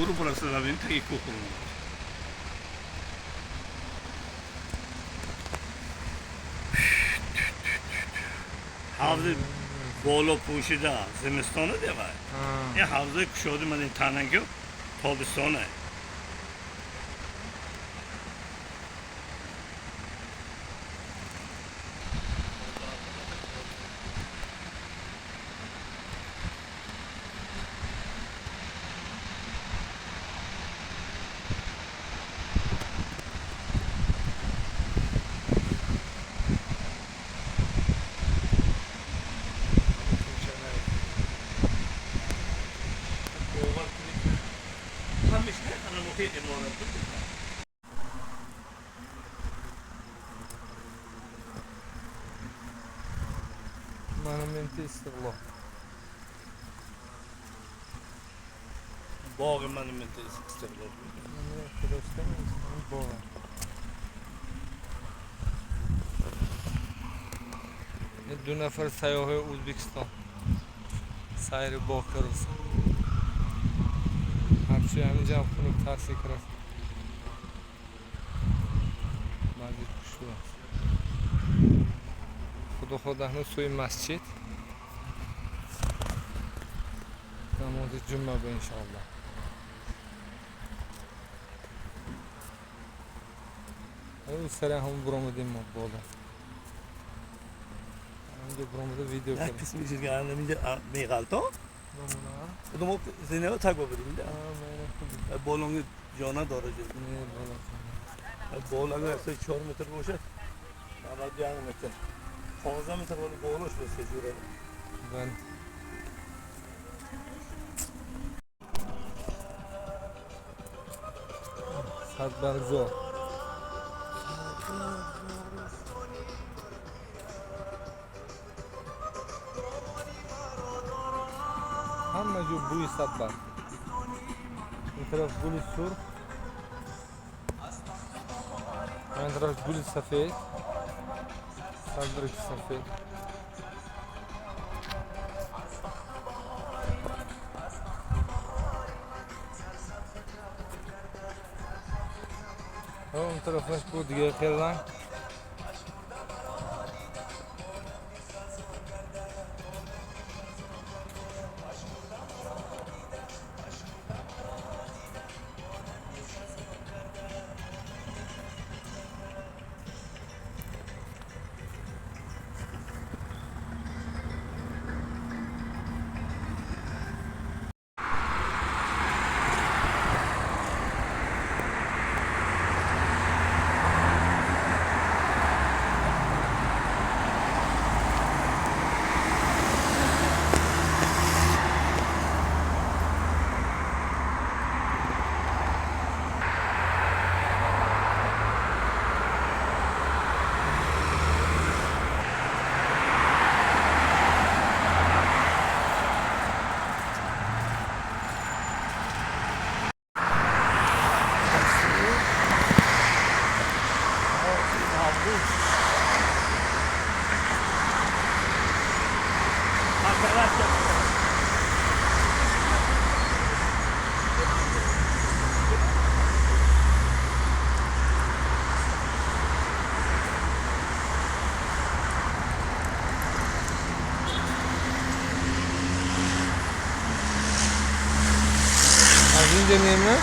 кӯҳ ру бурафта набинем, таги кӯҳ ру. Ҳавзи боло пӯшида зимистона девай. Ин ҳавзаи кушоди ман ин тананги тобистона. Монументи Истиқлол. Боғи монументи Истиқлол. Боғ. Ду нафар сайёҳои Ӯзбекистон сайри боғ карданд. Ҳарчи ҳаминҷа хунук таъсир кард. Баъзе хушрӯ аст. Худо хоҳад сӯи масҷид намози ҷумъа ба иншоаллоҳ. Ӯ сари ҳам буромадем мо боло. Ҳаминҷо буромада видео Як кардем. қисми чиз ҳаминҷа меғалто. Одам зинаро так бабарем. Болонги ҷона дора ҷо. Болонги 4 метр бошад. 91 метр. 15 метр боло болош бошад ҷура. Бале. Садбаргзор. Ҳама ҷо бӯи садбарг. Ин тараф гули сурх, ин тараф гули сафед, садбарги сафед. Он тарафаш бо дигар хел ранг. Аз инҷа нема?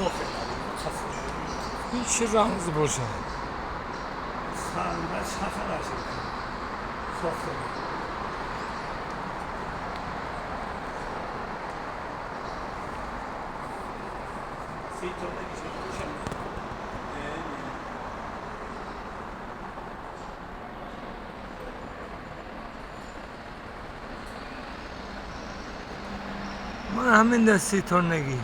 Ин чӣ рамз бошад? Ман ҳамин дар ситонагӣ.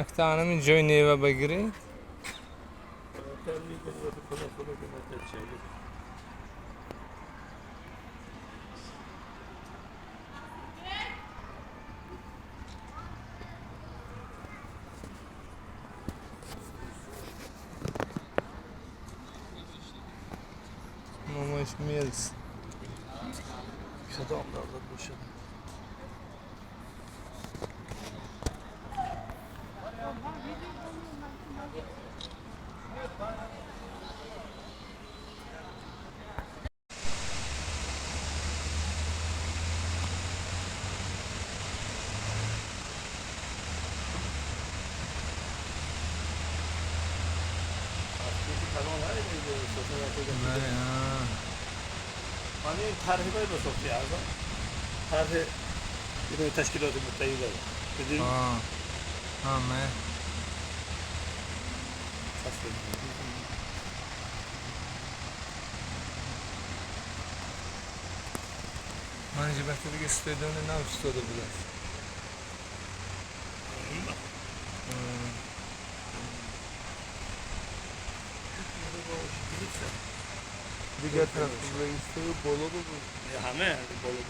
Якта анами ҷои нева бигиред. Номаш Милс. Кадом давлат бошад? Бале, а. Ман ин тарҳи бояд бисохти азам. Тарҳи ино ташкилоти муттаҳида. Дидим? А. А, ме. Ман инҷа вақте дига стадиони нав истода будааст. Дигар тараф истоду боло буд. Ҳама боло.